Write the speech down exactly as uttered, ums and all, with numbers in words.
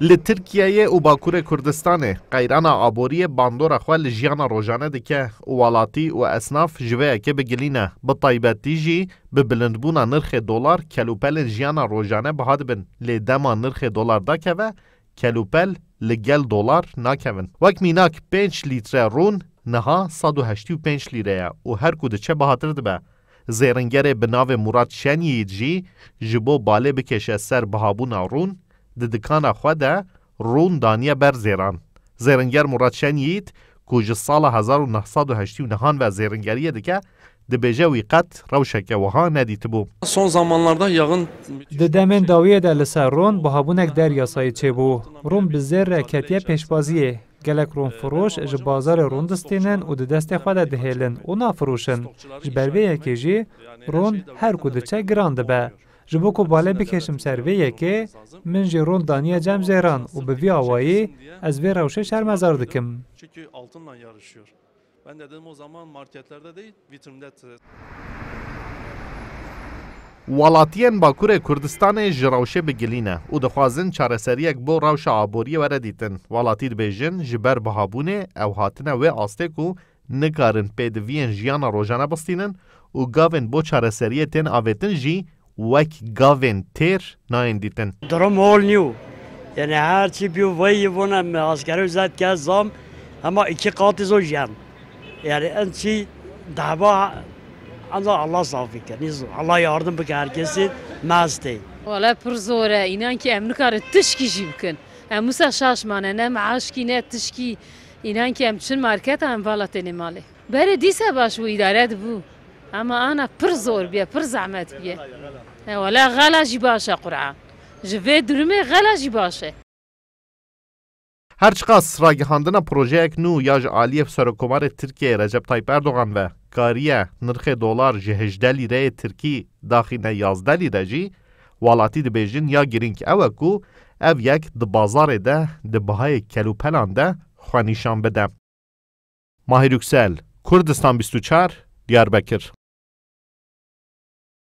Li Tirkiyeyê û Bakurê Kurdistanê qeyrana aboriyê bandora xwe li jiyana rojane dike û welatî û esnaf ji vê yekê bi gilî ne. Bi taybetî jî bi bilindbûna nirxê dolar kelûpelên jiyana rojane biha dibin. Lê dema nirxê dolar dakeve, kelûpel li gel dolar nakevin. Wek mînak pênc lître rûn niha sed û heştê û pênc lîre ye û her ku diçe bihatir dibe. Zêringerê bi navê Murat Şenyît jî ji bo balê bikêşe ser bihabûna rûn, di dikana xwe de rûn daniye ber zêran. Zêringer Murat Şenyît, ku ji sala hezar û neh sed û heştê û nehan ve zêringeriyê dike, dibêje wî qet rewşeke wiha nedîtibû. Son zamanlarda yağın Di demên dawiyê de li ser rûn bihabûnek deryasayî çêbû. Rûn bi zêr re ketiye pêşbaziyê. Gelek rûnfiroş ji bazarê rûn distînin û di destê xwe de dihêlin û nafiroşin. Ji ber vê yekê jî rûn her ku diçe giran dibe. Ji bo ku bale bikêşim ser vê yekê, min jî rûn daniye cem zêran û bi vî awayî ez vê rewşê şermezar dikim. Çünkü altınla yarışıyor. Ben de dedim o zaman marketlerde değil, vitrinde t- Welatiyên Bakurê Kurdistanê ji rewşê bi gilî ne û dixwazin çareseriyek bo rewşa aboriyê were dîtin. Welatî dibêjin, ji ber bihabûnê ew hatine wê astê ku nikarin pêdiviyên jiyana rojane bistînin û gavên bo çareseriyê tên avêtin jî wek gavên têr nayên dîtin. Durum hol nîyo. Yani her çi biyo vay yivona me askeri zat ke zam ama iki katı zo jem. Yani en çi dava ancak Allah safi ke. Nizo. Allah yardım bike herkesi meste. Wala pir zor e. Înan ki em nikarin tişkî jî bikin. Em wisa şaş mane. Ne meaşkî ne tişkî. Înan ki em çin marketa em vala tênê malê. Berê dîse baş bû, îdare dibû. Ama ana pir zor bûye, pir zehmet bûye. He, wela xela jî baş e Qur'an. Ji vê durumê xela jî baş e. Her çiqas ragihandina projeyek nû ya ji aliyê Serokkomarê Tirkiyeyê Recep Tayyip Erdogan ve kariye nirxê dolar ji hejdeh lîreyê tirkî daxîne yazdeh lîre jî, welatî dibêjin ya girîng ew e ku ev yek di bazarê de di bihayê kelûpelan de xwe nîşan bide. Mahir Yüksel, Kurdistan bîst û çar, Diyarbekir.